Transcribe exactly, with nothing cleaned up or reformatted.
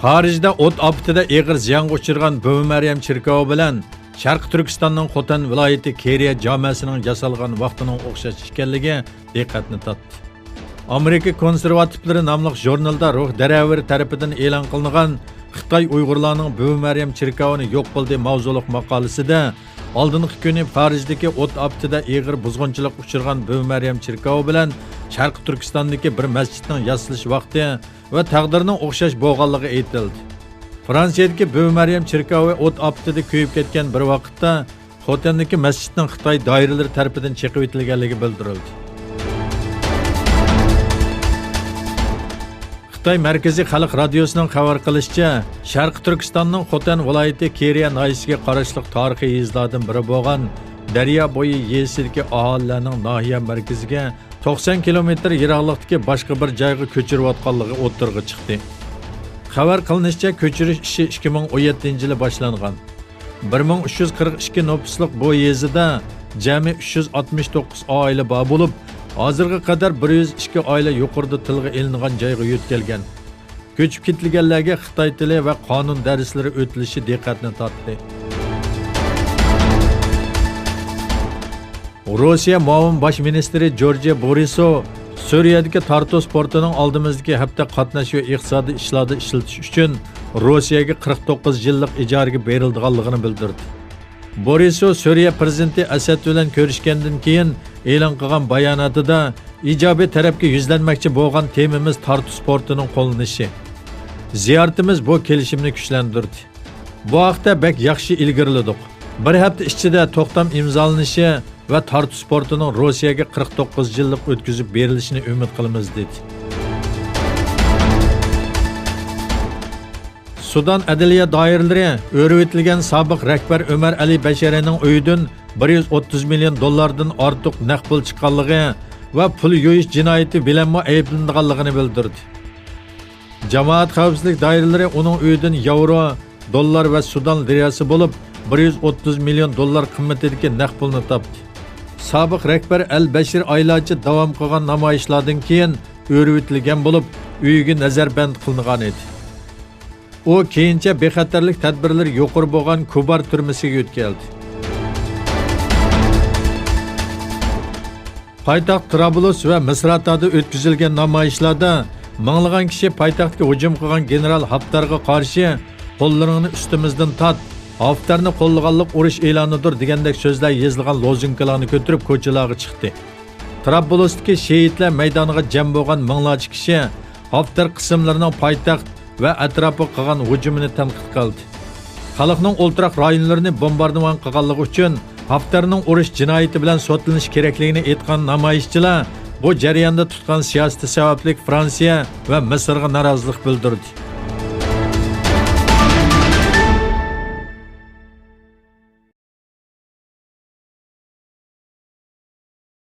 پارىژدا ئوت ئاپىتىدە ئېغىر زىيانغا ئۇچرىغان بۈۋى مەريەم چېركاۋى بىلەن شەرقىي تۈركىستاننىڭ خوتەن ۋىلايىتى كېرىيە جامەسىنىڭ ياسالغان ۋاقتىنىڭ ئوخشاش ئىكەنلىكى دىققەتنى تارتتى. ئامېرىكا كونسېرۋاتىپلىرى ناملىق ژۇرنىلدا روھ دەرەۋېرى تەرىپىدىن ئېلان قىلىنغان خىتاي ئۇيغۇرلارنىڭ بۈۋى مەريەم چېركاۋىنى يوق قىلدى ماۋزۇلۇق ماقالىسىدە ئالدىنقى كۈنى پارىژدىكى ئوت ئاپىتىدە ئېغىر بۇزغۇنچىلىققا ئۇچرىغان بۈۋى مەريەم چېركاۋى بىلەن شەرقىي تۈركىستاندىكى بىر مەسچىتنىڭ ياسىلىش ۋاقتى ۋە تەقدىرىنىڭ ئوخشاش بولغانلىقى ئېيتىلدى. فرانسىيەدىكى بۈۋى مەريەم چېركاۋى ئوت ئاپىتىدە كۆيۈپ كەتكەن بىر ۋاقىتتا، خوتەندىكى مەسچىتنىڭ خىتاي دائىرىلىرى تەرىپىدىن چېقىۋېتىلگەنلىكى بىلدۈرۈلدى. خىتاي مەركىزىي خەلق رادىيوسىنىڭ خەۋەر قىلىشىچە، شەرقىي تۈركىستاننىڭ خوتەن ۋىلايىتى كېرىيە ناھىيەسىگە قاراشلىق تارىخىي يېزىلاردىن بىرى بولغان دەريا بويى يېزىسىدىكى ئاھالىلەرنىڭ ناھىيە مەركىزىگە توقسان كىلومېتىر يىراقلىقتىكى باشقا بىر جايغا كۆچۈرۈۋاتقانلىقى ئوتتۇرىغا چىقتى. خەۋەر قىلىنىشىچە، كۆچۈرۈش ئىشى ئىككى مىڭ ئون يەتتىنچى يىلى باشلانغان. بىر مىڭ ئۈچ يۈز قىرىق ئىككى نوپۇسلۇق بۇ يېزىدا جەمئىي ئۈچ يۈز ئاتمىش توققۇز ئائىلە بار بولۇپ، ھازىرغا قەدەر بىر يۈز ئىككى ئائىلە يۇقىرىدا تىلغا ئېلىنغان جايغا يۆتكەلگەن. كۆچۈپ كېتىلگەنلەرگە خىتاي تىلى ۋە قانۇن دەرسلىرى ئۆتۈلۈشى دىققەتنى تارتتى. روسىيە مۇئاۋىن باش مىنىستىرى جورجى بورىسوۋ سۈرىيەدىكى تارتۇس پورتىنىڭ ئالدىمىزدىكى ھەپتە قاتناش ۋە ئىقتىسادىي ئىشلاردا ئىشلىتىش ئۈچۈن روسىيەگە قىرىق توققۇز يىللىق ئىجارىگە بېرىلىدىغانلىقىنى بىلدۈردى. بورىسوۋ سۈرىيە پىرېزىدېنتى ئەسەد بىلەن كۆرۈشكەندىن كېيىن ئېلان قىلغان باياناتىدا، ئىجابىي تەرەپكە يۈزلەنمەكچى بولغان تېمىمىز تارتۇس پورتىنىڭ قوللىنىشى. زىيارىتىمىز بۇ كېلىشىمنى كۈچلەندۈردى. بۇ ھەقتە بەك ياخشى ئىلگىرىلىدۇق. بىر ھەپتە ئىچىدە توختام ئىمزالىنىشى ۋە تارتۇس پورتىنىڭ روسىيەگە قىرىق توققۇز يىللىق ئۆتكۈزۈپ بېرىلىشىنى ئۈمىد قىلىمىز، دېدى. سۇدان ئەدلىيە دائىرىلىرى ئۆرۈۋېتىلگەن سابىق رەھبەر ئۆمەر ئەلى بەشىرىنىڭ ئۆيىدىن بىر يۈز ئوتتۇز مىليون دوللاردىن ئارتۇق نەق پۇل چىققانلىقى ۋە پۇل يۇيۇش جىنايىتى بىلەنمۇ ئەيىبلىنىدىغانلىقىنى بىلدۈردى. جامائەت خەۋپسىزلىك دائىرىلىرى ئۇنىڭ ئۆيىدىن ياۋرو، دوللار ۋە سۇدان لىراسى بولۇپ بىر يۈز ئوتتۇز مىليون دوللار قىممىتىدىكى نەق پۇلنى تاپتى. سابىق رەھبەر ئەل بەشىر ئايلارچە داۋام قىلغان نامايىشلاردىن كېيىن ئۆرۈۋېتىلگەن بولۇپ، ئۆيىگە نەزەربەند قىلىنغان ئىدى. ئۇ كېيىنچە بىخەتەرلىك تەدبىرلىرى يۇقىرى بولغان كۇبار تۈرمىسىگە يۆتكەلدى. پايتەخت ترابلۇس ۋە مىسراتادا ئۆتكۈزۈلگەن نامايىشلاردا مىڭلىغان كىشى پايتەختكە ھۇجۇم قىلغان گېنېرال ھافتارغا قارشى «قوللىرىڭنى ئۈستىمىزدىن تارت! ھافتارنى قوللىغانلىق ئۇرۇش ئېلانىدۇر» دېگەندەك سۆزلەر يېزىلغان لوزۇنكىلارنى كۆتۈرۈپ كوچىلارغا چىقتى. ترابلۇستىكى شېھىتلەر مەيدانىغا جەم بولغان مىڭلارچە كىشى ھافتار قىسىملىرىنىڭ پايتەخت ۋە ئەتراپىغا قىلغان ھۇجۇمىنى تەنقىد قىلدى. خەلقنىڭ ئولتۇراق رايونلىرىنى بومباردىمان قىلغانلىقى ئۈچۈن ھافتارنىڭ ئۇرۇش جىنايىتى بىلەن سوتلىنىشى كېرەكلىكىنى ئېيتقان نامايىشچىلار بۇ جەرياندا تۇتقان سىياسىتى سەۋەبلىك فرانسىيە ۋە مىسىرغا نارازىلىق بىلدۈردى.